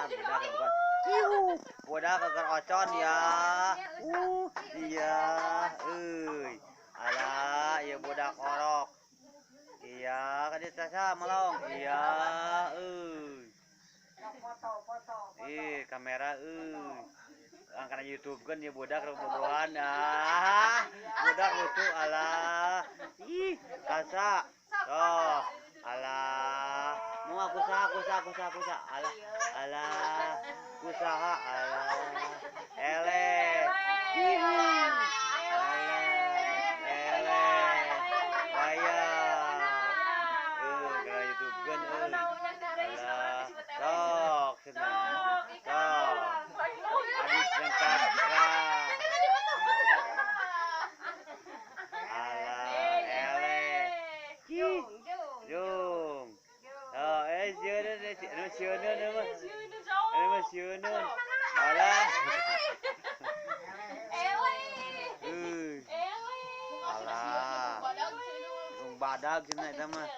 Budak bukan. Iu, budak keur ocon ya. Iya, euy. Alah, ieu budak orok. Iya, ka dieu tasa melong. Iya, euy. Foto, foto, foto. Ih, kamera euy. Angkana YouTube kan ieu budak rek bobogohan. Ah, budak lucu alah. Ih, kasa. Tuh, alah. Mau aku saha, aku saha, aku saha, aku saha. Alah, alah. Kusaha, alah. Ele. Hihi. Alah, ele. Aya. Kana YouTube kan euy. Alah. Sok, cenah. Sok. Adis jeung Kakak. Alah, ele. Ih, jung. Oh, sieun anu sieun mah. Anu mah sieun. Alah. Euy. Alah. Jung badag cenah eta mah.